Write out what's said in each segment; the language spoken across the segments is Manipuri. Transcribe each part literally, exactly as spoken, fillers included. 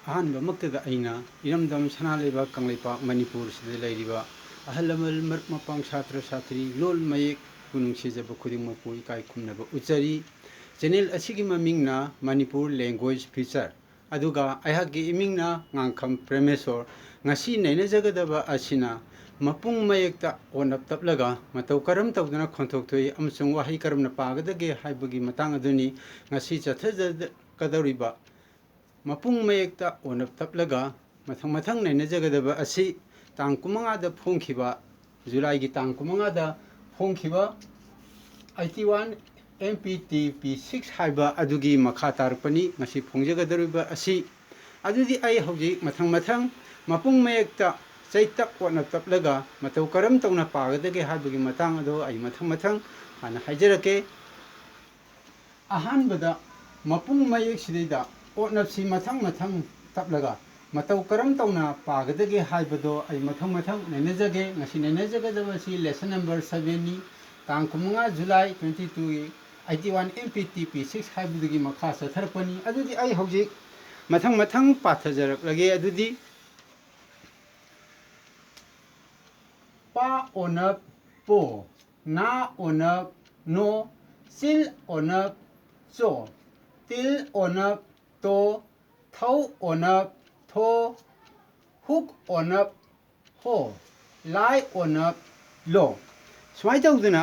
ꯑꯍꯥꯟꯕꯃꯛꯇꯗ ꯑꯩꯅ ꯏꯔꯝꯗꯝ ꯁꯅꯥ ꯂꯩꯕꯥꯛ ꯀꯪꯂꯩꯄꯥꯛ ꯃꯅꯤꯄꯨꯔꯁꯤꯗ ꯂꯩꯔꯤꯕ ꯑꯍꯜ ꯂꯃꯟ, ꯃꯔꯨꯞ ꯃꯄꯥꯡ, ꯁꯥꯇ꯭ꯔ ꯁꯥꯇ꯭ꯔꯤ, ꯂꯣꯜ ꯃꯌꯦꯛꯄꯨ ꯅꯨꯡꯁꯤꯖꯕ ꯈꯨꯗꯤꯡꯃꯛꯄꯨ ꯏꯀꯥꯏ ꯈꯨꯝꯅꯕ ꯎꯠꯆꯔꯤ꯫ ꯆꯦꯅꯦꯜ ꯑꯁꯤꯒꯤ ꯃꯃꯤꯡꯅ ꯃꯅꯤꯄꯨꯔ ꯂꯦꯡꯒ꯭ꯋꯦꯖ ꯐꯤꯆꯔ, ꯑꯗꯨꯒ ꯑꯩꯍꯥꯛꯀꯤ ꯏꯃꯤꯡꯅ ꯉꯥꯡꯈꯝ ꯄ꯭ꯔꯦꯃꯦꯁꯣꯔ꯫ ꯉꯁꯤ ꯅꯩꯅꯖꯒꯗꯕ ꯑꯁꯤꯅ ꯃꯄꯨꯡ ꯃꯌꯦꯛꯇ ꯑꯣꯟꯅꯞ ꯇꯞꯂꯒ ꯃꯇꯧ ꯀꯔꯝ ꯇꯧꯗꯨꯅ ꯈꯣꯟꯊꯣꯛ ꯊꯣꯛꯏ ꯑꯃꯁꯨꯡ ꯋꯥꯍꯩ ꯀꯔꯝꯅ ꯄꯥꯒꯗꯒꯦ ꯍꯥꯏꯕꯒꯤ ꯃꯇꯥꯡ ꯑꯗꯨꯅꯤ꯫ ꯉꯁꯤ ꯆꯠꯊꯖꯒꯗꯧꯔꯤꯕ ꯃꯄꯨꯡ ꯃꯌꯦꯛꯇ ꯑꯣꯟꯅꯞ ꯇꯞꯂꯒ ꯃꯊꯪ ꯃꯊꯪ ꯅꯩꯅꯖꯒꯗꯕ ꯑꯁꯤ ꯇꯥꯡ ꯀꯨꯟꯃꯉꯥꯗ ꯐꯣꯡꯈꯤꯕ, ꯖꯨꯂꯥꯏꯒꯤ ꯇꯥꯡ ꯀꯨꯟꯃꯉꯥꯗ ꯐꯣꯡꯈꯤꯕ eighty one M P T P six ꯍꯥꯏꯕ ꯑꯗꯨꯒꯤ ꯃꯈꯥ ꯇꯥꯔꯛꯄꯅꯤ ꯉꯁꯤ ꯐꯣꯡꯖꯒꯗꯧꯔꯤꯕ ꯑꯁꯤ꯫ ꯑꯗꯨꯗꯤ ꯑꯩ ꯍꯧꯖꯤꯛ ꯃꯊꯪ ꯃꯊꯪ ꯃꯄꯨꯡ ꯃꯌꯦꯛꯇ ꯆꯩꯇꯞ ꯑꯣꯠꯅ ꯇꯞꯂꯒ ꯃꯇꯧ ꯀꯔꯝ ꯇꯧꯅ ꯄꯥꯒꯗꯒꯦ ꯍꯥꯏꯕꯒꯤ ꯃꯇꯥꯡ ꯑꯗꯨ ꯑꯩ ꯃꯊꯪ ꯃꯊꯪ ꯍꯥꯟꯅ ꯍꯥꯏꯖꯔꯛꯀꯦ꯫ ꯑꯍꯥꯟꯕꯗ ꯃꯄꯨꯡ ꯃꯌꯦꯛꯁꯤꯗꯩꯗ ꯑꯣꯠꯅꯞꯁꯤ ꯃꯊꯪ ꯃꯊꯪ ꯇꯞꯂꯒ ꯃꯇꯧ ꯀꯔꯝ ꯇꯧꯅ ꯄꯥꯒꯗꯒꯦ ꯍꯥꯏꯕꯗꯣ ꯑꯩ ꯃꯊꯪ ꯃꯊꯪ ꯅꯩꯅꯖꯒꯦ꯫ ꯉꯁꯤ ꯅꯩꯅꯖꯒꯗꯕꯁꯤ ꯂꯦꯁꯟ ꯅꯝꯕꯔ ꯁꯕꯦꯟꯅꯤ꯫ ꯇꯥꯡ ꯀꯨꯟꯃꯉꯥ ꯖꯨꯂꯥꯏ ꯇ꯭ꯋꯦꯟꯇꯤ ꯇꯨꯒꯤ eighty one M P T P six ꯍꯥꯏꯕꯗꯨꯒꯤ ꯃꯈꯥ ꯆꯠꯊꯔꯛꯄꯅꯤ꯫ ꯑꯗꯨꯗꯤ ꯑꯩ ꯍꯧꯖꯤꯛ ꯃꯊꯪ ꯃꯊꯪ ꯄꯥꯊꯖꯔꯛꯂꯒꯦ꯫ ꯑꯗꯨꯗꯤ ꯄꯥ ꯑꯣꯅꯞ ꯄꯣ, ꯅꯥ ꯑꯣꯅꯞ ꯅꯣ, ꯆꯤꯜ ꯑꯣꯅꯞ ꯆꯣ, ꯇꯤꯜ ꯑꯣꯅꯞ ꯇꯣ, ꯊꯧ ꯑꯣꯅꯞ ꯊꯣ, ꯍꯨꯛ ꯑꯣꯅꯞ ꯍꯣ, ꯂꯥꯏ ꯑꯣꯅꯞ ꯂꯣ꯫ ꯁꯨꯃꯥꯏꯅ ꯇꯧꯗꯅ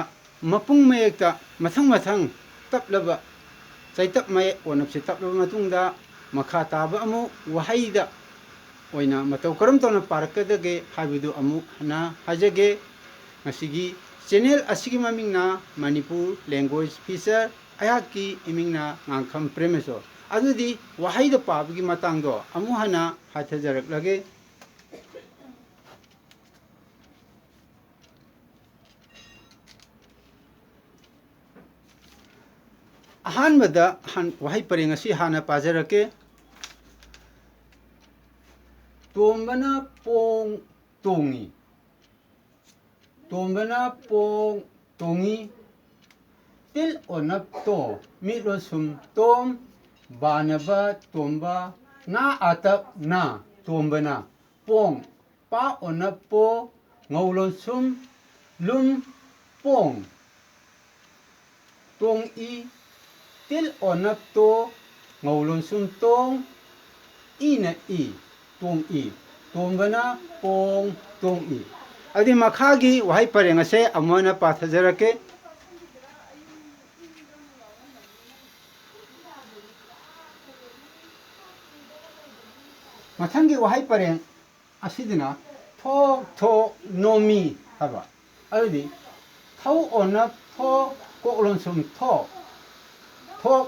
ꯃꯄꯨꯡ ꯃꯌꯦꯛꯇ ꯃꯊꯪ ꯃꯊꯪ ꯇꯞꯂꯕ ꯆꯩꯇꯞ ꯃꯌꯦꯛ ꯑꯣꯅꯞꯁꯦ ꯇꯞꯂꯕ ꯃꯇꯨꯡꯗ ꯃꯈꯥ ꯇꯥꯕ ꯑꯃꯨꯛ ꯋꯥꯍꯩꯗ ꯑꯣꯏꯅ ꯃꯇꯧ ꯀꯔꯝ ꯇꯧꯅ ꯄꯥꯔꯛꯀꯗꯒꯦ ꯍꯥꯏꯕꯗꯨ ꯑꯃꯨꯛ ꯍꯟꯅ ꯍꯥꯏꯖꯒꯦ꯫ ꯉꯁꯤꯒꯤ ꯆꯦꯅꯦꯜ ꯑꯁꯤꯒꯤ ꯃꯃꯤꯡꯅ ꯃꯅꯤꯄꯨꯔ ꯂꯦꯡꯒ꯭ꯋꯦꯖ ꯐꯤꯆꯔ, ꯑꯩꯍꯥꯛꯀꯤ ꯏꯃꯤꯡꯅ ꯉꯥꯡꯈꯝ ꯄ꯭ꯔꯦꯃꯦꯁꯣꯔ꯫ ꯑꯗꯨꯗꯤ ꯋꯥꯍꯩꯗ ꯄꯥꯕꯒꯤ ꯃꯇꯥꯡꯗꯣ ꯑꯃꯨꯛ ꯍꯟꯅ ꯍꯥꯏꯊꯖꯔꯛꯂꯒꯦ꯫ ꯑꯍꯥꯟꯕꯗ ꯍꯥꯟ-, ꯋꯥꯍꯩ ꯄꯔꯦꯡ ꯑꯁꯤ ꯍꯥꯟꯅ ꯄꯥꯖꯔꯛꯀꯦ꯫ ꯇꯣꯝꯕꯅ ꯄꯣꯡ ꯇꯣꯡꯉꯤ꯫ ꯇꯣꯝꯕꯅ ꯄꯣꯡ ꯇꯣꯡꯉꯤ꯫ ꯇꯤꯜ ꯑꯣꯅꯞ ꯇꯣ, ꯃꯤꯠꯂꯣ ꯁꯨꯝ ꯇꯣꯝ, ꯕꯥꯅꯕ ꯇꯣꯝꯕ, ꯅ ꯑꯇꯞ ꯅ, ꯇꯣꯝꯕꯅ꯫ ꯄꯣꯡ, ꯄ ꯑꯣꯅ ꯄꯣ, ꯉꯧ ꯂꯣꯟꯁꯨꯝ ꯂꯨꯝ, ꯄꯣꯡ꯫ ꯇꯣꯡ ꯏ, ꯇꯤꯜ ꯑꯣꯅ ꯇꯣ, ꯉꯧ ꯂꯣꯟꯁꯨꯝ ꯇꯣꯡ, ꯏꯅ ꯏ, ꯇꯣꯡ ꯏ꯫ ꯇꯣꯝꯕꯅ ꯄꯣꯡ, ꯇꯣꯡ ꯏ꯫ ꯑꯗꯨꯗꯤ ꯃꯈꯥꯒꯤ ꯋꯥꯍꯩ ꯄꯔꯦꯡ ꯑꯁꯦ ꯑꯃꯨꯛ ꯍꯟꯅ ꯄꯥꯊꯖꯔꯛꯀꯦ꯫ ꯃꯊꯪꯒꯤ ꯋꯥꯍꯩ ꯄꯔꯦꯡ ꯑꯁꯤꯗꯅ ꯊꯣꯛ ꯊꯣꯛ ꯅꯣꯝꯃꯤ ꯍꯥꯏꯕ꯫ ꯑꯗꯨꯗꯤ ꯊꯧ ꯑꯣꯅ ꯊꯣ, ꯀꯣꯛ ꯂꯣꯟꯁꯨꯝ ꯊꯣꯛ꯫ ꯊꯣꯛ,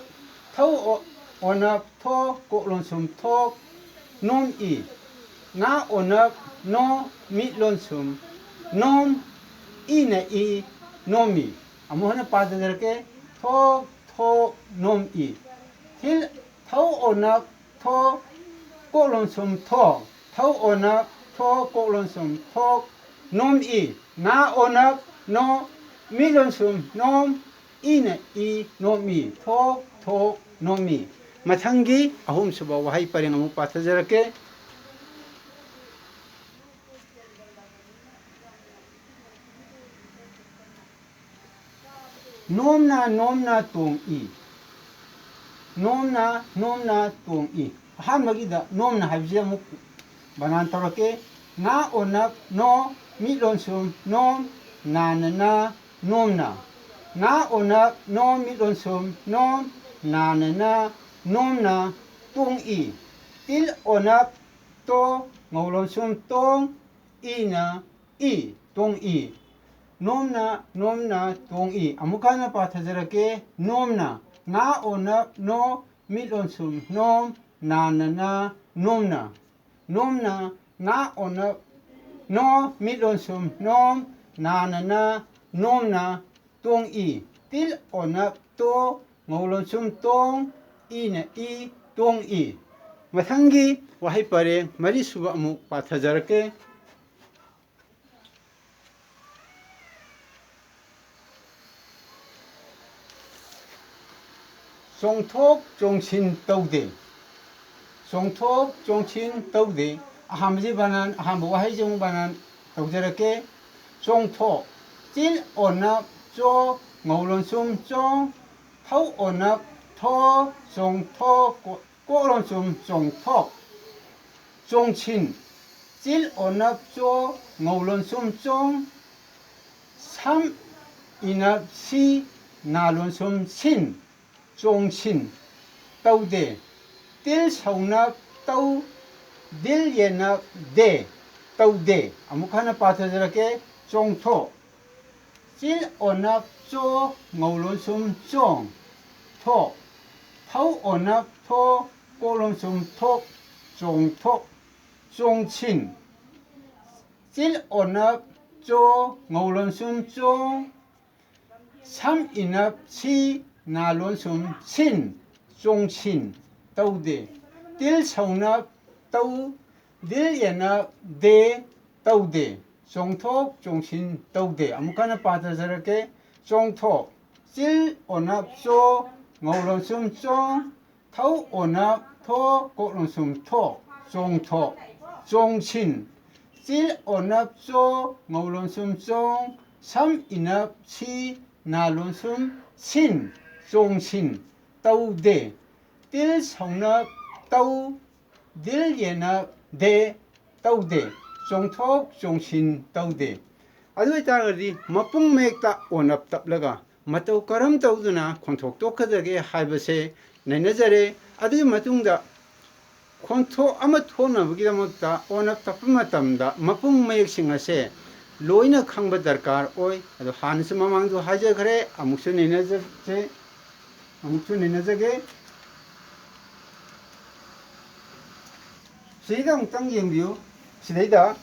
ꯊꯧ ꯑꯣ-, ꯑꯣꯅ ꯊꯣ, ꯀꯣꯛ ꯂꯣꯟꯁꯨꯝ ꯊꯣꯛ, ꯅꯣꯝ ꯏ꯫ ꯅꯥ ꯑꯣꯅ ꯅꯣ, ꯃꯤꯠ ꯂꯣꯟꯁꯨꯝ ꯅꯣꯝ, ꯏꯅ ꯏ, ꯅꯣꯝꯃꯤ꯫ ꯑꯃꯨꯛ ꯍꯟꯅ ꯄꯥꯖꯔꯛꯀꯦ꯫ ꯊꯣꯛ ꯊꯣꯛ ꯅꯣꯝ ꯏ꯫ ꯊꯤꯜ, ꯊꯧ ꯑꯣꯅ ꯊꯣ, ꯀꯣꯛ ꯂꯣꯟꯁꯨꯝ ꯊꯣꯛ꯫ ꯊꯧ ꯑꯣꯅ ꯊꯣ, ꯀꯣꯛ ꯂꯣꯟꯁꯨꯝ ꯊꯣꯛ, ꯅꯣꯝ ꯏ꯫ ꯅꯥ ꯑꯣꯅ ꯅꯣ, ꯃꯤꯠ ꯂꯣꯟꯁꯨꯝ ꯅꯣꯝ, ꯏꯅ ꯏ, ꯅꯣꯝ ꯏ꯫ ꯊꯣꯛ ꯊꯣꯛ ꯅꯣꯝ ꯏ꯫ ꯃꯊꯪꯒꯤ ꯑꯍꯨꯝꯁꯨꯕ ꯋꯥꯍꯩ ꯄꯔꯦꯡ ꯑꯃꯨꯛ ꯄꯥꯊꯖꯔꯛꯀꯦ꯫ ꯅꯣꯝꯅ ꯅꯣꯝꯅ ꯇꯣꯡꯏ꯫ ꯅꯣꯝꯅ ꯅꯣꯝꯅ ꯇꯣꯡꯏ꯫ ꯑꯍꯥꯟꯕꯒꯤꯗ ꯅꯣꯝꯅ ꯍꯥꯏꯕꯁꯤ ꯑꯃꯨꯛ ꯕꯅꯥꯟ ꯇꯧꯔꯛꯀꯦ꯫ ꯅꯥ ꯑꯣꯅ ꯅꯣ, ꯃꯤꯠ ꯂꯣꯟꯁꯨꯝ ꯅꯣꯝ, ꯅꯥꯅ ꯅꯥ, ꯅꯣꯝꯅ꯫ ꯅꯥ ꯑꯣꯅ ꯅꯣ, ꯃꯤꯠ ꯂꯣꯟꯁꯨꯝ ꯅꯣꯝ, ꯅꯥꯅ ꯅꯥ, ꯅꯣꯝꯅ꯫ ꯇꯣꯡꯏ꯫ ꯇꯤꯜ ꯑꯣꯅ ꯇꯣ, ꯉꯧ ꯂꯣꯟꯁꯨꯝ ꯇꯣꯡ, ꯏꯅ ꯏ, ꯇꯣꯡ ꯏ꯫ ꯅꯣꯝꯅ ꯅꯣꯝꯅ ꯇꯣꯡ ꯏ꯫ ꯑꯃꯨꯛ ꯍꯟꯅ ꯄꯥꯊꯖꯔꯛꯀꯦ꯫ ꯅꯣꯝꯅ꯫ ꯅꯥ ꯑꯣꯅ ꯅꯣ, ꯃꯤꯠ ꯂꯣꯟꯁꯨꯝ ꯅꯣꯝ, ꯅꯥꯅ ꯅꯥ, ꯅꯣꯝꯅ꯫ ꯅꯣꯝꯅ, ꯅꯥ ꯑꯣꯅ ꯅꯣ, ꯃꯤꯠ ꯂꯣꯟꯁꯨꯝ ꯅꯣꯝ, ꯅꯥꯅ ꯅꯥ, ꯅꯣꯝꯅ꯫ ꯇꯣꯡ ꯏ꯫ ꯇꯤꯜ ꯑꯣꯅ ꯇꯣ, ꯉꯧ ꯂꯣꯟꯁꯨꯝ ꯇꯣꯡ, ꯏꯅ ꯏ, ꯇꯣꯡ ꯏ꯫ ꯃꯊꯪꯒꯤ ꯋꯥꯍꯩ ꯄꯔꯦꯡ ꯃꯔꯤꯁꯨꯕ ꯑꯃꯨꯛ ꯄꯥꯊꯖꯔꯛꯀꯦ꯫ ꯆꯣꯡꯊꯣꯛ ꯆꯣꯡꯁꯤꯟ ꯇꯧꯗꯦ꯫ ꯆꯣꯡꯊꯣꯛ ꯆꯣꯡꯁꯤꯟ ꯇꯧꯗꯦ꯫ ꯑꯍꯥꯟꯕꯁꯤ ꯕꯅꯥꯟ, ꯑꯍꯥꯟꯕ ꯋꯥꯍꯩꯁꯤ ꯑꯃꯨꯛ ꯕꯅꯥꯟ ꯇꯧꯖꯔꯛꯀꯦ꯫ ꯆꯣꯡꯊꯣꯛ, ꯆꯤꯜ ꯑꯣꯅꯞ ꯆꯣ, ꯉꯧ ꯂꯣꯟꯁꯨꯝ ꯆꯣꯡ, ꯊꯧ ꯑꯣꯅꯞ ꯊꯣ, ꯆꯣꯡꯊꯣꯛ, ꯀꯣ-, ꯀꯣꯛ ꯂꯣꯟꯁꯨꯝ ꯆꯣꯡꯊꯣꯛ꯫ ꯆꯣꯡꯁꯤꯟ, ꯆꯤꯜ ꯑꯣꯅꯞ ꯆꯣ, ꯉꯧ ꯂꯣꯟꯁꯨꯝ ꯆꯣꯡ, ꯁꯝ ꯏꯅꯞ ꯁꯤ, ꯅꯥ ꯂꯣꯟꯁꯨꯝ ꯁꯤꯟ꯫ ꯆꯣꯡꯁꯤꯟ ꯇꯧꯗꯦ꯫ ꯇꯤꯜ ꯁꯧꯅꯞ ꯇꯧ, ꯗꯤꯜ ꯌꯦꯅꯞ ꯗꯦ, ꯇꯧꯗꯦ꯫ ꯑꯃꯨꯛ ꯍꯟꯅ ꯄꯥꯊꯖꯔꯛꯀꯦ꯫ ꯆꯣꯡꯊꯣꯛ, ꯆꯤꯜ ꯑꯣꯅꯞ ꯆꯣ, ꯉꯧ ꯂꯣꯟꯁꯨꯝ ꯆꯣꯡ, ꯊꯣꯛ, ꯊꯧ ꯑꯣꯅꯞ ꯊꯣ, ꯀꯣꯛ ꯂꯣꯟꯁꯨꯝ ꯊꯣꯛ, ꯆꯣꯡꯊꯣꯛ꯫ ꯆꯣꯡꯁꯤꯟ, ꯆꯤꯜ ꯑꯣꯅꯞ ꯆꯣ, ꯉꯧ ꯂꯣꯟꯁꯨꯝ ꯆꯣꯡ, ꯁꯝ ꯏꯅꯞ ꯁꯤ, ꯅꯥ ꯂꯣꯟꯁꯨꯝ ꯁꯤꯟ, ꯆꯣꯡꯁꯤꯟ ꯇꯧꯗꯦ꯫ ꯇꯤꯜ ꯁꯧꯅꯞ ꯇꯧ, ꯗꯤꯜ ꯌꯦꯅꯞ ꯗꯦ, ꯇꯧꯗꯦ꯫ ꯆꯣꯡꯊꯣꯛ ꯆꯣꯡꯁꯤꯟ ꯇꯧꯗꯦ꯫ ꯑꯃꯨꯛ ꯍꯟꯅ ꯄꯥꯊꯖꯔꯛꯀꯦ꯫ ꯆꯣꯡꯊꯣꯛ, ꯆꯤꯜ ꯑꯣꯅꯞ ꯆꯣ, ꯉꯧ ꯂꯣꯟꯁꯨꯝ ꯆꯣꯡ, ꯊꯧ ꯑꯣꯅꯞ ꯊꯣ, ꯀꯣꯛ ꯂꯣꯟꯁꯨꯝ ꯊꯣꯛ, ꯆꯣꯡꯊꯣꯛ꯫ ꯆꯣꯡꯁꯤꯟ, ꯆꯤꯜ ꯑꯣꯅꯞ ꯆꯣ, ꯉꯧ ꯂꯣꯟꯁꯨꯝ ꯆꯣꯡ, ꯁꯝ ꯏꯅꯞ ꯁꯤ, ꯅꯥ ꯂꯣꯟꯁꯨꯝ ꯁꯤꯟ, ꯆꯣꯡꯁꯤꯟ ꯇꯧꯗꯦ꯫ ꯇꯤꯜ ꯁꯧꯅꯞ ꯇꯧ, ꯗꯤꯜ ꯌꯦꯅꯞ ꯗꯦ, ꯇꯧꯗꯦ꯫ ꯆꯣꯡꯊꯣꯛ ꯆꯣꯡꯁꯤꯟ ꯇꯧꯗꯦ꯫ ꯑꯗꯨ ꯑꯣꯏꯇꯥꯔꯒꯗꯤ ꯃꯄꯨꯡ ꯃꯌꯦꯛꯇ ꯑꯣꯅꯞ ꯇꯞꯂꯒ ꯃꯇꯧ ꯀꯔꯝ ꯇꯧꯗꯨꯅ ꯈꯣꯟꯊꯣꯛ ꯊꯣꯛꯀꯗꯒꯦ ꯍꯥꯏꯕꯁꯦ ꯅꯩꯅꯖꯔꯦ꯫ ꯑꯗꯨꯒꯤ ꯃꯇꯨꯡꯗ ꯈꯣꯟꯊꯣꯛ ꯑꯃ ꯊꯣꯛꯅꯕꯒꯤꯗꯃꯛꯇ ꯑꯣꯅꯞ ꯇꯞꯄ ꯃꯇꯝꯗ ꯃꯄꯨꯡ ꯃꯌꯦꯛꯁꯤꯡ ꯑꯁꯦ ꯂꯣꯏꯅ ꯈꯪꯕ ꯗꯔꯀꯥꯔ ꯑꯣꯏ꯫ ꯑꯗꯣ ꯍꯥꯟꯅꯁꯨ ꯃꯃꯥꯡꯗꯁꯨ ꯍꯥꯏꯖꯈ꯭ꯔꯦ, ꯑꯃꯨꯛꯁꯨ ꯅꯩꯅꯖꯁꯦ, ꯑꯃꯨꯛꯁꯨ ꯅꯩꯅꯖꯒꯦ꯫ ꯁꯤꯗ ꯑꯃꯨꯛꯇꯪ ꯌꯦꯡꯕꯤꯌꯨ꯫ ꯁꯤꯗꯩꯗ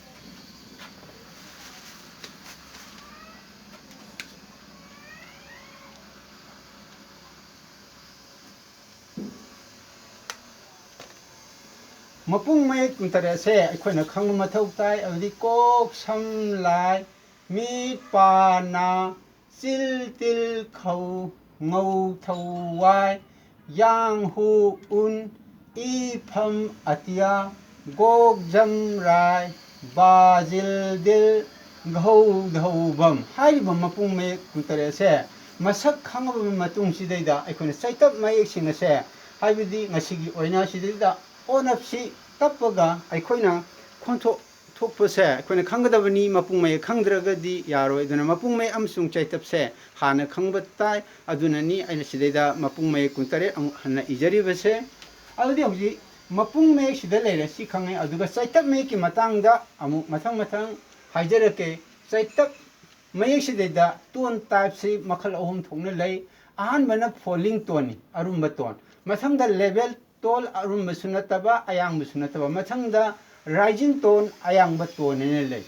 ꯃꯄꯨꯡ ꯃꯌꯦꯛ ꯀꯨꯟꯇꯔꯦꯠꯁꯦ ꯑꯩꯈꯣꯏꯅ ꯈꯪꯕ ꯃꯊꯧ ꯇꯥꯏ꯫ ꯑꯗꯨꯗꯤ ꯀꯣꯛ, ꯁꯝ, ꯂꯥꯏ, ꯃꯤꯠ, ꯄꯥ, ꯅꯥ, ꯆꯤꯜ, ꯇꯤꯜ, ꯈꯧ, ꯉꯧ, ꯊꯧ, ꯋꯥꯏ, ꯌꯥꯡ, ꯍꯨ, ꯎꯟ, ꯏ ꯐꯝ ꯑꯇꯤꯌꯥ, ꯒꯣꯛ ꯖꯝ ꯔꯥꯏ, ꯕꯥ ꯖꯤꯜ ꯗꯤꯜ, ꯘꯧ ꯙꯧ ꯚꯝ ꯍꯥꯏꯔꯤꯕ ꯃꯄꯨꯡ ꯃꯌꯦꯛ ꯀꯨꯟꯇꯔꯦꯠꯁꯦ ꯃꯁꯛ ꯈꯪꯉꯕ ꯃꯇꯨꯡꯁꯤꯗꯩꯗ ꯑꯩꯈꯣꯏꯅ ꯆꯩꯇꯞ ꯃꯌꯦꯛꯁꯤꯡ ꯑꯁꯦ, ꯍꯥꯏꯕꯗꯤ ꯉꯁꯤꯒꯤ ꯑꯣꯏꯅ ꯁꯤꯗꯩꯗ ꯑꯣꯅꯞꯁꯤ ꯇꯞꯄꯒ ꯑꯩꯈꯣꯏꯅ ꯈꯣꯟꯊꯣꯛ ꯊꯣꯛꯄꯁꯦ ꯑꯩꯈꯣꯏꯅ ꯈꯪꯒꯗꯕꯅꯤ꯫ ꯃꯄꯨꯡ ꯃꯌꯦꯛ ꯈꯪꯗ꯭ꯔꯒꯗꯤ ꯌꯥꯔꯣꯏ꯫ ꯑꯗꯨꯅ ꯃꯄꯨꯡ ꯃꯌꯦꯛ ꯑꯃꯁꯨꯡ ꯆꯩꯇꯞꯁꯦ ꯍꯥꯟꯅ ꯈꯪꯕ ꯇꯥꯏ꯫ ꯑꯗꯨꯅꯅꯤ ꯑꯩꯅ ꯁꯤꯗꯩꯗ ꯃꯄꯨꯡ ꯃꯌꯦꯛ ꯀꯨꯟꯇꯔꯦꯠ ꯑꯃꯨꯛ ꯍꯟꯅ ꯏꯖꯔꯤꯕꯁꯦ꯫ ꯑꯗꯨꯗꯤ ꯍꯧꯖꯤꯛ ꯃꯄꯨꯡ ꯃꯌꯦꯛꯁꯤꯗ ꯂꯩꯔꯦ, ꯁꯤ ꯈꯪꯉꯦ꯫ ꯑꯗꯨꯒ ꯆꯩꯇꯞ ꯃꯌꯦꯛꯀꯤ ꯃꯇꯥꯡꯗ ꯑꯃꯨꯛ ꯃꯊꯪ ꯃꯊꯪ ꯍꯥꯏꯖꯔꯛꯀꯦ꯫ ꯆꯩꯇꯞ ꯃꯌꯦꯛꯁꯤꯗꯩꯗ ꯇꯣꯟ ꯇꯥꯏꯞꯁꯤ ꯃꯈꯜ ꯑꯍꯨꯝ ꯊꯣꯛꯅ ꯂꯩ꯫ ꯑꯍꯥꯟꯕꯅ ꯐꯣꯂꯤꯡ ꯇꯣꯟꯅꯤ, ꯑꯔꯨꯝꯕ ꯇꯣꯟ꯫ ꯃꯊꯪꯗ ꯂꯦꯚꯦꯜ ꯇꯣꯟ, ꯑꯔꯨꯝꯕꯁꯨ ꯅꯠꯇꯕ, ꯑꯌꯥꯡꯕꯁꯨ ꯅꯠꯇꯕ꯫ ꯃꯊꯪꯗ ꯔꯥꯏꯖꯤꯡ ꯇꯣꯟ, ꯑꯌꯥꯡꯕ ꯇꯣꯟ ꯍꯥꯏꯅ ꯂꯩ꯫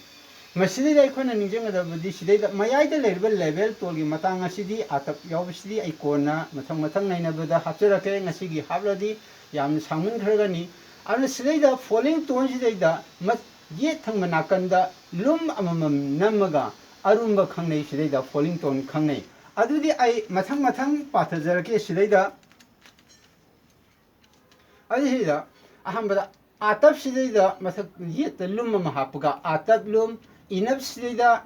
ꯃꯁꯤꯗꯩꯗ ꯑꯩꯈꯣꯏꯅ ꯅꯤꯡꯁꯤꯡꯒꯗꯕꯗꯤ ꯁꯤꯗꯩꯗ ꯃꯌꯥꯏꯗ ꯂꯩꯔꯤꯕ ꯂꯦꯚꯦꯜ ꯇꯣꯟꯒꯤ ꯃꯇꯥꯡ ꯑꯁꯤꯗꯤ, ꯑꯥꯇꯞ ꯌꯥꯎꯕꯁꯤꯗꯤ ꯑꯩ ꯀꯣꯟꯅ ꯃꯊꯪ ꯃꯊꯪ ꯅꯩꯅꯕꯗ ꯍꯥꯞꯆꯔꯛꯀꯦ꯫ ꯉꯁꯤꯒꯤ ꯍꯥꯞꯂꯗꯤ ꯌꯥꯝꯅ ꯁꯥꯡꯃꯟꯈ꯭ꯔꯒꯅꯤ꯫ ꯑꯗꯨꯅ ꯁꯤꯗꯩꯗ ꯐꯣꯂꯤꯡ ꯇꯣꯟꯁꯤꯗꯩꯗ ꯃ-, ꯌꯦꯠ ꯊꯪꯕ ꯅꯥꯀꯟꯗ ꯂꯨꯝ ꯑꯃꯃꯝ ꯅꯝꯃꯒ ꯑꯔꯨꯝꯕ ꯈꯪꯅꯩ, ꯁꯤꯗꯩꯗ ꯐꯣꯂꯤꯡ ꯇꯣꯟ ꯈꯪꯅꯩ꯫ ꯑꯗꯨꯗꯤ ꯑꯩ ꯃꯊꯪ ꯃꯊꯪ ꯄꯥꯊꯖꯔꯛꯀꯦ꯫ ꯁꯤꯗꯩꯗ ꯑꯩꯁꯤꯗ ꯑꯍꯥꯟꯕꯗ ꯑꯥꯇꯞꯁꯤꯗꯩꯗ ꯃꯊꯛ ꯌꯦꯠꯇ ꯂꯨꯝ ꯑꯃ ꯍꯥꯞꯄꯒ ꯑꯥꯇꯞ ꯂꯨꯝ, ꯏꯅꯞꯁꯤꯗꯩꯗ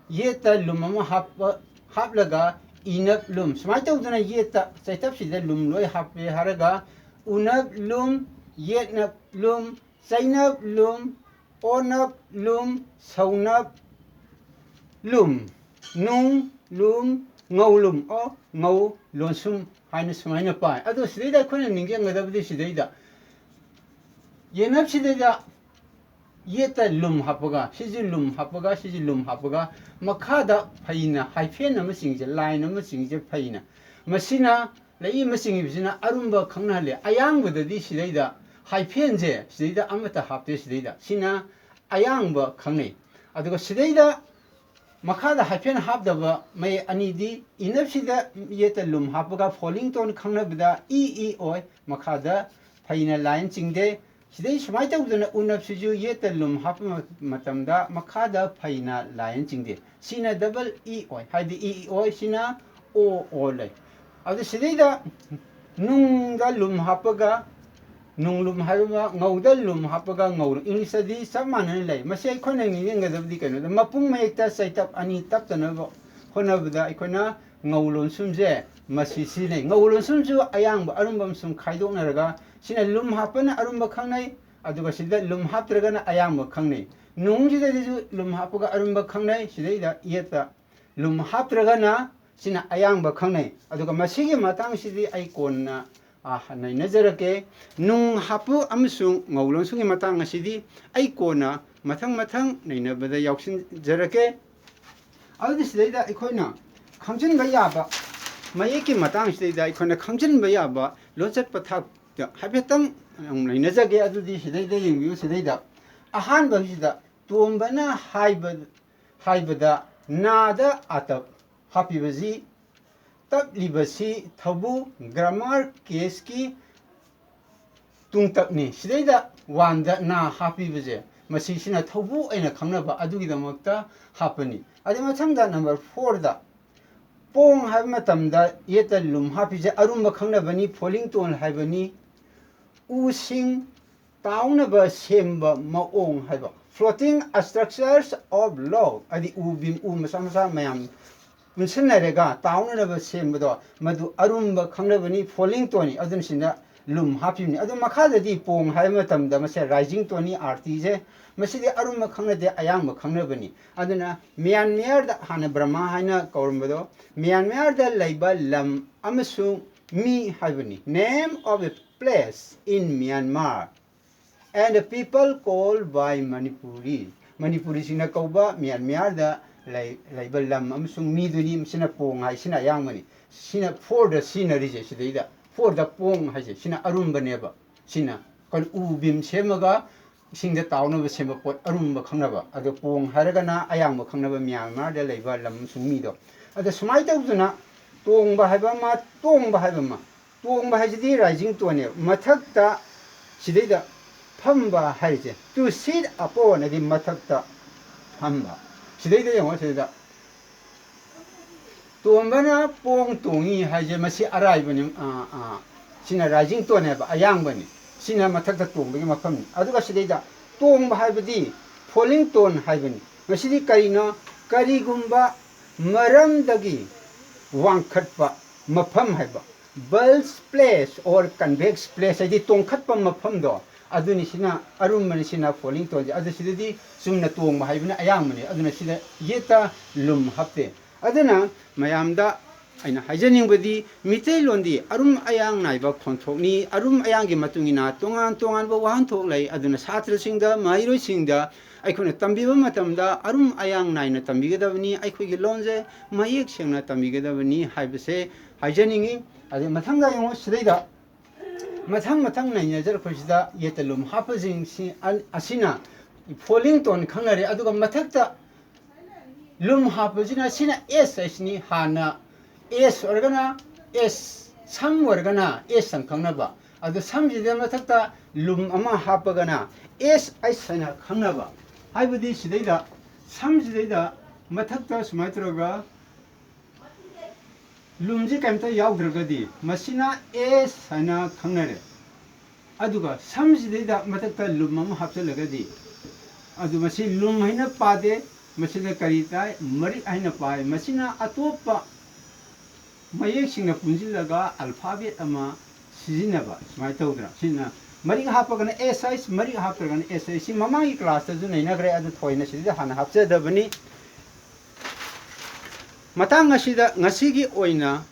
ꯌꯦꯠꯇ ꯂꯨꯝ ꯑꯃ ꯍꯥꯞꯄ, ꯍꯥꯞꯂꯒ ꯏꯅꯞ ꯂꯨꯝ, ꯁꯨꯃꯥꯏꯅ ꯇꯧꯗꯅ ꯌꯦꯠꯇ ꯆꯩꯇꯞꯁꯤꯗ ꯂꯨꯝ ꯂꯣꯏ ꯍꯥꯞꯄꯦ ꯍꯥꯏꯔꯒ ꯎꯅꯞ ꯂꯨꯝ, ꯌꯦꯠꯅꯞ ꯂꯨꯝ, ꯆꯩꯅꯞ ꯂꯨꯝ, ꯑꯣꯅꯞ ꯂꯨꯝ, ꯁꯧꯅꯞ ꯂꯨꯝ, ꯅꯨꯡ ꯂꯨꯝ, ꯉꯧ ꯂꯨꯝ, ꯑꯣ, ꯉꯧ ꯂꯣꯟꯁꯨꯝ ꯍꯥꯏꯅ ꯁꯨꯃꯥꯏꯅ ꯄꯥꯏ꯫ ꯑꯗꯣ ꯁꯤꯗꯩꯗ ꯑꯩꯈꯣꯏꯅ ꯅꯤꯡꯁꯤꯡꯒꯗꯕꯗꯤ ꯁꯤꯗꯩꯗ ꯌꯦꯅꯞꯁꯤꯗꯩꯗ ꯌꯦꯠꯇ ꯂꯨꯝ ꯍꯥꯞꯄꯒ, ꯁꯤꯁꯨ ꯂꯨꯝ ꯍꯥꯞꯄꯒ, ꯁꯤꯁꯨ ꯂꯨꯝ ꯍꯥꯞꯄꯒ, ꯃꯈꯥꯗ ꯐꯩꯅ hyphen ꯑꯃ ꯆꯤꯡꯁꯦ, line ꯑꯃ ꯆꯤꯡꯁꯦ ꯐꯩꯅ꯫ ꯃꯁꯤꯅ ꯂꯩꯏ ꯑꯃ ꯆꯤꯡꯉꯤꯕꯁꯤꯅ ꯑꯔꯨꯝꯕ ꯈꯪꯅꯍꯜꯂꯦ꯫ ꯑꯌꯥꯡꯕꯗꯗꯤ ꯁꯤꯗꯩꯗ hyphenꯁꯦ ꯁꯤꯗꯩꯗ ꯑꯃꯠꯇ ꯍꯥꯞꯇꯦ꯫ ꯁꯤꯗꯩꯗ ꯁꯤꯅ ꯑꯌꯥꯡꯕ ꯈꯪꯅꯩ꯫ ꯑꯗꯨꯒ ꯁꯤꯗꯩꯗ ꯃꯈꯥꯗ hyphen ꯍꯥꯞꯇꯕ ꯃꯌꯦꯛ ꯑꯅꯤꯗꯤ ꯏꯅꯞꯁꯤꯗ ꯌꯦꯠꯇ ꯂꯨꯝ ꯍꯥꯞꯄꯒ falling tone ꯈꯪꯅꯕꯗ ꯏ, ꯏ ꯑꯣꯏ, ꯃꯈꯥꯗ ꯐꯩꯅ line ꯆꯤꯡꯗꯦ꯫ ꯁꯤꯗꯩ ꯁꯨꯃꯥꯏꯅ ꯇꯧꯗꯅ ꯎꯅꯞꯁꯤꯁꯨ ꯌꯦꯠꯇ ꯂꯨꯝ ꯍꯥꯞꯄ ꯃ-, ꯃꯇꯝꯗ ꯃꯈꯥꯗ ꯐꯩꯅ line ꯆꯤꯡꯗꯦ꯫ ꯁꯤꯅ double ꯏ ꯑꯣꯏ, ꯍꯥꯏꯗꯤ ꯏ, ꯏ ꯑꯣꯏ, ꯁꯤꯅ ꯑꯣ, ꯑꯣ ꯂꯩ꯫ ꯑꯗꯨ ꯁꯤꯗꯩꯗ ꯅꯨꯡꯗ ꯂꯨꯝ ꯍꯥꯞꯄꯒ ꯅꯨꯡꯂꯨꯝ ꯍꯥꯏꯕ ꯑꯃ, ꯉꯧꯗ ꯂꯨꯝ ꯍꯥꯞꯄꯒ ꯉꯧꯔꯨꯝ꯫ ꯏꯪꯂꯤꯁꯇꯗꯤ ꯆꯞ ꯃꯥꯟꯅꯅ ꯂꯩ꯫ ꯃꯁꯤ ꯑꯩꯈꯣꯏꯅ ꯅꯤꯡꯁꯤꯡꯒꯗꯕꯗꯤ ꯀꯩꯅꯣꯗ, ꯃꯄꯨꯡ ꯃꯌꯦꯛꯇ ꯆꯩꯇꯞ ꯑꯅꯤ ꯇꯞꯇꯅꯕ ꯍꯣꯠꯅꯕꯗ ꯑꯩꯈꯣꯏꯅ ꯉꯧ ꯂꯣꯟꯁꯨꯝꯁꯦ ꯃꯁꯤ ꯁꯤꯖꯤꯟꯅꯩ꯫ ꯉꯧ ꯂꯣꯟꯁꯨꯝꯁꯨ ꯑꯌꯥꯡꯕ ꯑꯔꯨꯝꯕ ꯑꯃꯁꯨꯡ ꯈꯥꯏꯗꯣꯛꯅꯔꯒ, ꯁꯤꯅ ꯂꯨꯝ ꯍꯥꯞꯄꯅ ꯑꯔꯨꯝꯕ ꯈꯪꯅꯩ, ꯑꯗꯨꯒ ꯁꯤꯗ ꯂꯨꯝ ꯍꯥꯞꯇ꯭ꯔꯒꯅ ꯑꯌꯥꯡꯕ ꯈꯪꯅꯩ꯫ ꯅꯨꯡꯁꯤꯗꯗꯤꯁꯨ ꯂꯨꯝ ꯍꯥꯞꯄꯒ ꯑꯔꯨꯝꯕ ꯈꯪꯅꯩ꯫ ꯁꯤꯗꯩꯗ ꯌꯦꯠꯇ ꯂꯨꯝ ꯍꯥꯞꯇ꯭ꯔꯒꯅ ꯁꯤꯅ ꯑꯌꯥꯡꯕ ꯈꯪꯅꯩ꯫ ꯑꯗꯨꯒ ꯃꯁꯤꯒꯤ ꯃꯇꯥꯡꯁꯤꯗꯤ ꯑꯩ ꯀꯣꯟꯅ, ꯑ, ꯅꯩꯅꯖꯔꯛꯀꯦ꯫ ꯅꯨꯡ ꯍꯥꯞꯄ ꯑꯃꯁꯨꯡ ꯉꯧ ꯂꯣꯟꯁꯨꯝꯒꯤ ꯃꯇꯥꯡ ꯑꯁꯤꯗꯤ ꯑꯩ ꯀꯣꯟꯅ ꯃꯊꯪ ꯃꯊꯪ ꯅꯩꯅꯕꯗ ꯌꯥꯎꯁꯤꯟꯖꯔꯛꯀꯦ꯫ ꯑꯗꯨꯗꯤ ꯁꯤꯗꯩꯗ ꯑꯩꯈꯣꯏꯅ ꯈꯪꯖꯤꯟꯕ ꯌꯥꯕ, ꯃꯌꯦꯛꯀꯤ ꯃꯇꯥꯡꯁꯤꯗꯩꯗ ꯑꯩꯈꯣꯏꯅ ꯈꯪꯖꯤꯟꯕ ꯌꯥꯕ ꯂꯣꯟꯆꯠ ꯄꯊꯥꯞꯇ ꯍꯥꯏꯐꯦꯠꯇꯪ ꯑꯃꯨꯛ ꯅꯩꯅꯖꯒꯦ꯫ ꯑꯗꯨꯗꯤ ꯁꯤꯗꯩꯗ ꯌꯦꯡꯕꯤꯌꯨ꯫ ꯁꯤꯗꯩꯗ ꯑꯍꯥꯟꯕꯁꯤꯗ ꯇꯣꯝꯕꯅ ꯍꯥꯏꯕ, ꯍꯥꯏꯕꯗ ꯅꯥꯗ ꯑꯇꯞ ꯍꯥꯞꯄꯤꯕꯁꯤ ꯇꯞꯂꯤꯕꯁꯤ ꯊꯧꯕꯨ ꯒ꯭ꯔꯥꯃꯔ ꯀꯦꯁꯀꯤ ꯇꯨꯡꯇꯛꯅꯤ꯫ ꯁꯤꯗꯩꯗ ꯋꯥꯟꯗ ꯅꯥ ꯍꯥꯞꯄꯤꯕꯁꯦ, ꯃꯁꯤꯁꯤꯅ ꯊꯧꯕꯨ ꯑꯣꯏꯅ ꯈꯪꯅꯕ ꯑꯗꯨꯒꯤꯗꯃꯛꯇ ꯍꯥꯞꯄꯅꯤ꯫ ꯑꯗꯩ ꯃꯊꯪꯗ ꯅꯝꯕꯔ ꯐꯣꯔꯗ ꯄꯣꯡ ꯍꯥꯏꯕ ꯃꯇꯝꯗ ꯌꯦꯠꯇ ꯂꯨꯝ ꯍꯥꯞꯄꯤꯁꯦ ꯑꯔꯨꯝꯕ ꯈꯪꯅꯕꯅꯤ, ꯐꯣꯂꯤꯡ ꯇꯣꯟ ꯍꯥꯏꯕꯅꯤ꯫ ꯎꯁꯤꯡ ꯇꯥꯎꯅꯕ ꯁꯦꯝꯕ ꯃꯑꯣꯡ ꯍꯥꯏꯕ, floating structures of log, ꯍꯥꯏꯗꯤ ꯎ ꯕꯤꯝ, ꯎ ꯃꯆꯥ ꯃꯆꯥ ꯃꯌꯥꯝ ꯄꯨꯟꯁꯤꯟꯅꯔꯒ ꯇꯥꯎꯅꯅꯕ ꯁꯦꯝꯕꯗꯣ, ꯃꯗꯨ ꯑꯔꯨꯝꯕ ꯈꯪꯅꯕꯅꯤ, ꯐꯣꯂꯤꯡ ꯇꯣꯟꯅꯤ꯫ ꯑꯗꯨꯅ ꯁꯤꯗ ꯂꯨꯝ ꯍꯥꯞꯄꯤꯕꯅꯤ꯫ ꯑꯗꯨ ꯃꯈꯥꯗꯗꯤ ꯄꯣꯡ ꯍꯥꯏꯕ ꯃꯇꯝꯗ ꯃꯁꯦ ꯔꯥꯏꯖꯤꯡ ꯇꯣꯟꯅꯤ, ꯑꯥꯔꯇꯤꯁꯦ꯫ ꯃꯁꯤꯗꯤ ꯑꯔꯨꯝꯕ ꯈꯪꯅꯗꯦ, ꯑꯌꯥꯡꯕ ꯈꯪꯅꯕꯅꯤ꯫ ꯑꯗꯨꯅ ꯃ꯭ꯌꯥꯟꯃꯥꯔꯗ, ꯍꯥꯟꯅ ꯕ꯭ꯔꯍꯃꯥ ꯍꯥꯏꯅ ꯀꯧꯔꯝꯕꯗꯣ, ꯃ꯭ꯌꯥꯟꯃꯥꯔꯗ ꯂꯩꯕ ꯂꯝ ꯑꯃꯁꯨꯡ ꯃꯤ ꯍꯥꯏꯕꯅꯤ, name of a place in Myanmar and the people called by Manipuri, ꯃꯅꯤꯄꯨꯔꯤꯁꯤꯡꯅ ꯀꯧꯕ ꯃ꯭ꯌꯥꯟꯃꯥꯔꯗ ꯂꯩ-, ꯂꯩꯕ ꯂꯝ ꯑꯃꯁꯨꯡ ꯃꯤꯗꯨꯅꯤ꯫ ꯃꯁꯤꯅ ꯄꯣꯡ ꯍꯥꯏꯁꯤꯅ ꯑꯌꯥꯡꯕꯅꯤ꯫ ꯁꯤꯅ ꯐꯣꯔꯗ ꯁꯤꯖꯤꯟꯅꯔꯤꯁꯦ꯫ ꯁꯤꯗꯩꯗ ꯐꯣꯔꯗ ꯄꯣꯡ ꯍꯥꯏꯁꯦ ꯁꯤꯅ ꯑꯔꯨꯝꯕꯅꯦꯕ꯫ ꯁꯤꯅ ꯑꯩꯈꯣꯏꯅ ꯎ ꯕꯤꯝ ꯁꯦꯝꯃꯒ ꯏꯁꯤꯡꯗ ꯇꯥꯎꯅꯕ ꯁꯦꯝꯕ ꯄꯣꯠ ꯑꯔꯨꯝꯕ ꯈꯪꯅꯕ꯫ ꯑꯗꯣ ꯄꯣꯡ ꯍꯥꯏꯔꯒꯅ ꯑꯌꯥꯡꯕ ꯈꯪꯅꯕ ꯃ꯭ꯌꯥꯟꯃꯥꯔꯗ ꯂꯩꯕ ꯂꯝ ꯑꯃꯁꯨꯡ ꯃꯤꯗꯣ꯫ ꯑꯗ ꯁꯨꯃꯥꯏꯅ ꯇꯧꯗꯅ ꯇꯣꯡꯕ ꯍꯥꯏꯕ ꯑꯃ, ꯇꯣꯡꯕ ꯍꯥꯏꯕ ꯑꯃ, ꯇꯣꯡꯕ ꯍꯥꯏꯁꯤꯗꯤ ꯔꯥꯏꯖꯤꯡ ꯇꯣꯟꯅꯦꯕ꯫ ꯃꯊꯛꯇ ꯁꯤꯗꯩꯗ ꯐꯝꯕ ꯍꯥꯏꯔꯤꯁꯦ, to sit upon ꯍꯥꯏꯗꯤ ꯃꯊꯛꯇ ꯐꯝꯕ꯫ ꯁꯤꯗꯩꯗ ꯌꯦꯡꯉꯣ, ꯁꯤꯗꯩꯗ ꯇꯣꯝꯕꯅ ꯄꯣꯡ ꯇꯣꯡꯉꯤ ꯍꯥꯏꯁꯦ ꯃꯁꯤ ꯑꯔꯥꯏꯕꯅꯤ꯫ ꯑꯥ, ꯑꯥ, ꯁꯤꯅ rising tone ꯍꯥꯏꯕ, ꯑꯌꯥꯡꯕꯅꯤ꯫ ꯁꯤꯅ ꯃꯊꯛꯇ ꯇꯣꯡꯕꯒꯤ ꯃꯐꯝꯅꯤ꯫ ꯑꯗꯨꯒ ꯁꯤꯗꯩꯗ ꯇꯣꯡꯕ ꯍꯥꯏꯕꯗꯤ falling tone ꯍꯥꯏꯕꯅꯤ꯫ ꯃꯁꯤꯗꯤ ꯀꯔꯤꯅꯣ? ꯀꯔꯤꯒꯨꯝꯕ ꯃꯔꯝꯗꯒꯤ ꯋꯥꯡꯈꯠꯄ ꯃꯐꯝ ꯍꯥꯏꯕ, bulge place or convex place ꯍꯥꯏꯗꯤ ꯇꯣꯡꯈꯠꯄ ꯃꯐꯝꯗꯣ, ꯑꯗꯨꯅꯤ꯫ ꯁꯤꯅ ꯑꯔꯨꯝꯕꯅꯤ, ꯁꯤꯅ falling toneꯁꯦ꯫ ꯑꯗꯨ ꯁꯤꯗꯗꯤ ꯆꯨꯝꯅ ꯇꯣꯡꯕ ꯍꯥꯏꯕꯅ ꯑꯌꯥꯝꯕꯅꯤ꯫ ꯑꯗꯨꯅ ꯁꯤꯗ ꯌꯦꯠꯇ ꯂꯨꯝ ꯍꯥꯞꯇꯦ꯫ ꯑꯗꯨꯅ ꯃꯌꯥꯝꯗ ꯑꯩꯅ ꯍꯥꯏꯖꯅꯤꯡꯕꯗꯤ, ꯃꯤꯇꯩꯂꯣꯟꯗꯤ ꯑꯔꯨꯝ ꯑꯌꯥꯡ ꯅꯥꯏꯕ ꯈꯣꯟꯊꯣꯛꯅꯤ꯫ ꯑꯔꯨꯝ ꯑꯌꯥꯡꯒꯤ ꯃꯇꯨꯡ ꯏꯟꯅ ꯇꯣꯉꯥꯟ ꯇꯣꯉꯥꯟꯕ ꯋꯥꯍꯟꯊꯣꯛ ꯂꯩ꯫ ꯑꯗꯨꯅ ꯁꯥꯇ꯭ꯔꯁꯤꯡꯗ, ꯃꯍꯩꯔꯣꯏꯁꯤꯡꯗ ꯑꯩꯈꯣꯏꯅ ꯇꯝꯕꯤꯕ ꯃꯇꯝꯗ ꯑꯔꯨꯝ ꯑꯌꯥꯡ ꯅꯥꯏꯅ ꯇꯝꯕꯤꯒꯗꯕꯅꯤ꯫ ꯑꯩꯈꯣꯏꯒꯤ ꯂꯣꯟꯁꯦ ꯃꯌꯦꯛ ꯁꯦꯡꯅ ꯇꯝꯕꯤꯒꯗꯕꯅꯤ ꯍꯥꯏꯕꯁꯦ ꯍꯥꯏꯖꯅꯤꯡꯉꯤ꯫ ꯑꯗꯩ ꯃꯊꯪꯗ ꯌꯦꯡꯉꯣ, ꯁꯤꯗꯩꯗ ꯃꯊꯪ ꯃꯊꯪ ꯅꯩꯅꯖꯔꯛꯄꯁꯤꯗ ꯌꯦꯠꯇ ꯂꯨꯝ ꯍꯥꯞꯄꯁꯤꯡꯁꯤ ꯑ-, ꯑꯁꯤꯅ falling tone ꯈꯪꯅꯔꯦ꯫ ꯑꯗꯨꯒ ꯃꯊꯛꯇ ꯂꯨꯝ ꯍꯥꯞꯄꯁꯤꯅ, ꯁꯤꯅ S ꯍꯥꯏꯁꯤꯅꯤ꯫ ꯍꯥꯟꯅ S ꯑꯣꯏꯔꯒꯅ S, ꯁꯝ ꯑꯣꯏꯔꯒꯅ S ꯍꯥꯏꯅ ꯈꯪꯅꯕ꯫ ꯑꯗꯨ ꯁꯝꯁꯤꯗ ꯃꯊꯛꯇ ꯂꯨꯝ ꯑꯃ ꯍꯥꯞꯄꯒꯅ S H ꯍꯥꯏꯅ ꯈꯪꯅꯕ꯫ ꯍꯥꯏꯕꯗꯤ ꯁꯤꯗꯩꯗ, ꯁꯝꯁꯤꯗꯩꯗ ꯃꯊꯛꯇ ꯁꯨꯃꯥꯏꯅ ꯇꯧꯔꯒ ꯂꯨꯝꯁꯤ ꯀꯩꯝꯇ ꯌꯥꯎꯗ꯭ꯔꯒꯗꯤ ꯃꯁꯤꯅ S ꯍꯥꯏꯅ ꯈꯪꯅꯔꯦ꯫ ꯑꯗꯨꯒ ꯁꯝꯁꯤꯗꯩꯗ ꯃꯊꯛꯇ ꯂꯨꯝ ꯑꯃ ꯍꯥꯞꯆꯤꯜꯂꯒꯗꯤ, ꯑꯗꯨ ꯃꯁꯤ ꯂꯨꯝ ꯍꯥꯏꯅ ꯄꯥꯗꯦ, ꯃꯁꯤꯗ ꯀꯔꯤ ꯇꯥꯏ? ꯃꯔꯤꯛ ꯍꯥꯏꯅ ꯄꯥꯏ꯫ ꯃꯁꯤꯅ ꯑꯇꯣꯞꯄ ꯃꯌꯦꯛꯁꯤꯡꯅ ꯄꯨꯟꯁꯤꯜꯂꯒ alphabet ꯑꯃ ꯁꯤꯖꯤꯟꯅꯕ, ꯁꯨꯃꯥꯏꯅ ꯇꯧꯗꯅ꯫ ꯁꯤꯅ ꯃꯔꯤꯛ ꯍꯥꯞꯄꯒꯅ S H, ꯃꯔꯤꯛ ꯍꯥꯞꯇ꯭ꯔꯒꯅ S H꯫ ꯁꯤ ꯃꯃꯥꯡꯒꯤ classꯇꯁꯨ ꯅꯩꯅꯈ꯭ꯔꯦ, ꯑꯗꯨ ꯊꯣꯏꯅ ꯁꯤꯗ ꯍꯥꯟꯅ ꯍꯥꯞꯆꯗꯕꯅꯤ꯫ ꯃꯇꯥꯡ ꯑꯁꯤꯗ ꯉꯁꯤꯒꯤ ꯑꯣꯏꯅ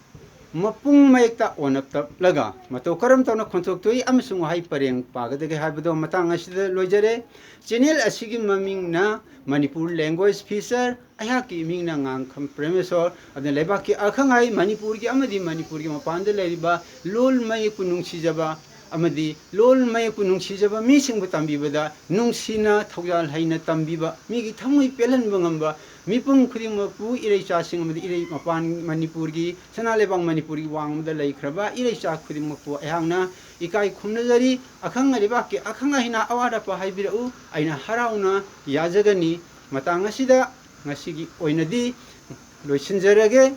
ꯃꯄꯨꯡ ꯃꯌꯦꯛꯇ ꯑꯣꯟꯅ ꯇꯞꯂꯒ ꯃꯇꯧ ꯀꯔꯝ ꯇꯧꯅ ꯈꯣꯟꯊꯣꯛ ꯊꯣꯛꯏ ꯑꯃꯁꯨꯡ ꯋꯥꯍꯩ ꯄꯔꯦꯡ ꯄꯥꯒꯗꯒꯦ ꯍꯥꯏꯕꯗꯣ ꯃꯇꯥꯡ ꯑꯁꯤꯗ ꯂꯣꯏꯖꯔꯦ꯫ Channel ꯑꯁꯤꯒꯤ ꯃꯃꯤꯡꯅ ꯃꯅꯤꯄꯨꯔ Language Feature꯫ ꯑꯩꯍꯥꯛꯀꯤ ꯏꯃꯤꯡꯅ ꯉꯥꯡꯈꯝ ꯄ꯭ꯔꯦꯃꯦꯁꯣꯔ꯫ ꯑꯗꯨꯅ ꯂꯩꯕꯥꯛꯀꯤ ꯑꯈꯪ ꯑꯍꯩ, ꯃꯅꯤꯄꯨꯔꯒꯤ ꯑꯃꯗꯤ ꯃꯅꯤꯄꯨꯔꯒꯤ ꯃꯄꯥꯟꯗ ꯂꯩꯔꯤꯕ ꯂꯣꯜ ꯃꯌꯦꯛꯄꯨ ꯅꯨꯡꯁꯤꯖꯕ ꯑꯃꯗꯤ ꯂꯣꯜ ꯃꯌꯦꯛꯄꯨ ꯅꯨꯡꯁꯤꯖꯕ ꯃꯤꯁꯤꯡꯕꯨ ꯇꯝꯕꯤꯕꯗ ꯅꯨꯡꯁꯤꯅ, ꯊꯧꯖꯥꯜ ꯍꯩꯅ ꯇꯝꯕꯤꯕ, ꯃꯤꯒꯤ ꯊꯃꯣꯏ ꯄꯦꯜꯍꯟꯕ ꯉꯝꯕ ꯃꯤꯄꯨꯝ ꯈꯨꯗꯤꯡꯃꯛꯄꯨ, ꯏꯔꯩꯆꯥꯁꯤꯡ ꯑꯃꯗꯤ ꯏꯔꯩ ꯃꯄꯥꯟ ꯃꯅꯤꯄꯨꯔꯒꯤ, ꯁꯅꯥ ꯂꯩꯕꯥꯛ ꯃꯅꯤꯄꯨꯔꯒꯤ ꯋꯥꯡꯃꯗ ꯂꯩꯈ꯭ꯔꯕ ꯏꯔꯩꯆꯥ ꯈꯨꯗꯤꯡꯃꯛꯄꯨ ꯑꯩꯍꯥꯛꯅ ꯏꯀꯥꯏ ꯈꯨꯝꯅꯖꯔꯤ꯫ ꯑꯈꯪ ꯂꯩꯕꯥꯛꯀꯤ ꯑꯈꯪ ꯑꯍꯩꯅ ꯑꯋꯥꯠ ꯑꯄꯥ ꯍꯥꯏꯕꯤꯔꯛꯎ, ꯑꯩꯅ ꯍꯔꯥꯎꯅ ꯌꯥꯖꯒꯅꯤ꯫ ꯃꯇꯥꯡ ꯑꯁꯤꯗ ꯉꯁꯤꯒꯤ ꯑꯣꯏꯅꯗꯤ ꯂꯣꯏꯁꯤꯟꯖꯔꯒꯦ꯫